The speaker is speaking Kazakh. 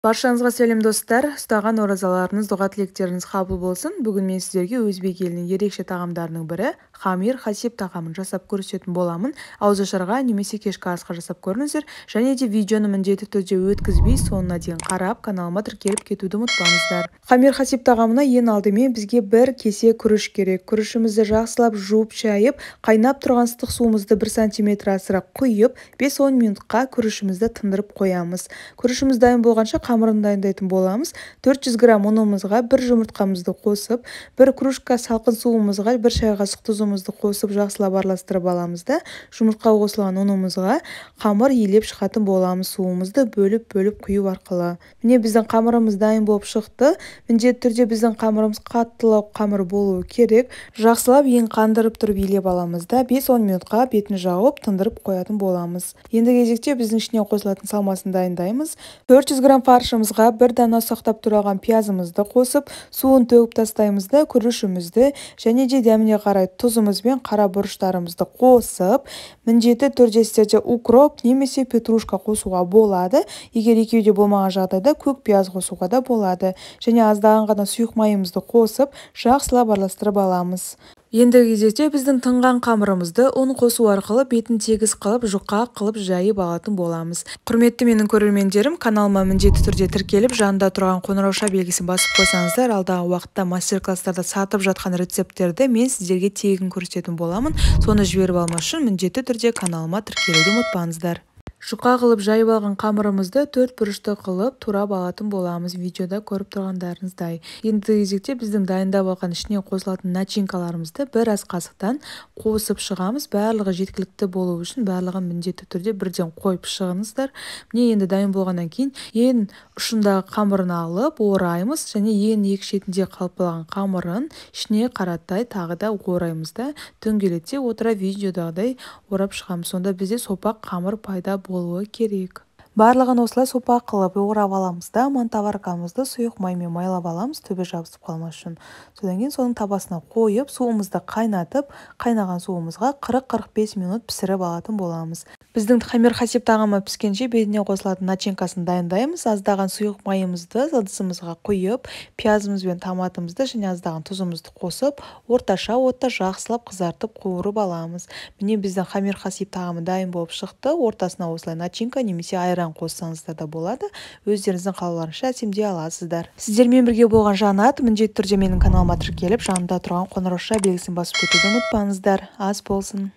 Баршаңызға сәлем, достар! Ұстаған оразаларыңыз, дұға тілектеріңіз қабыл болсын. Бүгін мен сіздерге өзбек елінің ерекше тағамдарының бірі хамир хасиб тағамын жасап көрсететін боламын. Ауызашарға немесе кешкі асқа жасап көріңіздер. Және де видеоны міндетті түрде өткізбей соңына дейін қарап, каналыма тіркеліп кетуді ұмытпаңыздар. Хамир хасиб тағамына ең алдымен бізге бір кесе күріш керек. Күрішімізді жақсылап жуып, шайып, қайнап тұрған ыстық суымызды 1 сантиметр асыра құйып, 5-10 минутқа күрішімізді тындырып қоямыз. Күрішіміз дайын болғанша қамырын дайындайтын боламыз. 400 грамм ұнымызға бір жұмыртқамызды қосып, бір кружка салқын суымызға бір шай қасық тұзымызды қосып, жақсылап араластырып аламыз да, жұмыртқа қосылған ұнымызға қамыр илеп шығатын боламыз, суымызды бөліп-бөліп құю арқылы. Міне, біздің қамырымыз дайын болып шықты. Міндетті түрде біздің қамырымыз қаттылау қамыр болуы керек. Жақсылап ең қандырып тұрып илеп аламыз да, 5-10 минутқа бетін жауып, тындырып қоятын боламыз. Енді кезекте біздің ішіне қосылатын салмасын дайындаймыз. 400 грамм фаршымызға бір дана ұсақтап туралған пиязымызды қосып, суын төгіп тастаймыз да, күрішімізді және де дәміне қарай тұзымыз бен қара бұрыштарымызды қосып, міндетті түрде сіздерде укроп немесе петрушка қосуға болады. Егер екеуі де болмаған жағдайда көк пияз қосуға да болады. Және аздаған ғана сұйық майымызды қосып, жақсылап араластырып аламыз. Енді кезекте біздің тынған қамырымызды ұн қосу арқылы бетін тегіс қылып, жұқа қылып жайып алатын боламыз. Құрметті менің көрермендерім, каналыма міндетті түрде тіркеліп, жанында тұрған қоңырауша белгісін басып қойсаңыздар, алдағы уақытта мастер-класстарда сатып жатқан рецепттерді мен сіздерге тегін көрсететін боламын. Соны жіберіп алмас үшін міндетті түрде каналыма тіркелуді ұмытпаңыздар. Жұқа қылып жайып алған қамырымызды төрт бұрышты қылып турап алатын боламыз, видеода көріп тұрғандарыңыздай. Енді кезекте біздің дайындап алған ішіне қосылатын начинкаларымызды бір ас қасықтан қосып шығамыз. Барлығы жеткілікті болу үшін барлығын міндетті түрде бірден қойып шығыңыздар. Міне, енді дайын болғаннан кейін ең ұшындағы қамырын алып ораймыз және ең екі шетінде қалып қалған қамырын ішіне қаратай тағы да ораймыз да, дөңгелете отыра видеодағыдай орап шығамыз. Сонда бізде сопақ қамыр пайда болуы керек. Барлығын осылай сопақ қылып орап аламыз да, мантоваркамызды сұйық маймен майлап аламыз, түбі жабысып қалмас үшін. Содан кейін соның табасына қойып, суымызды қайнатып, қайнаған суымызға 40-45 минут пісіріп алатын боламыз. Біздің хамир хасиб тағамы піскенше бетіне қосылатын начинкасын дайындаймыз. Аздаған сұйық майымызды ыдысымызға құйып, пиязымыз бен томатымызды және аздаған тұзымызды қосып, орташа отта жақсылап қызартып қуырып аламыз. Міне, біздің хамир хасиб тағамы дайын болып шықты. Ортасына осылай начинка немесе айран қоссаңыздар да болады. Өздеріңіздің қалауларыңызша әсемдей аласыздар. Сіздермен бірге болған Жанат. Міндетті түрде менің каналыма тіркеліп, жанында тұрған қоңырауша белгісін басып кетуді ұмытпаңыздар. Ас болсын.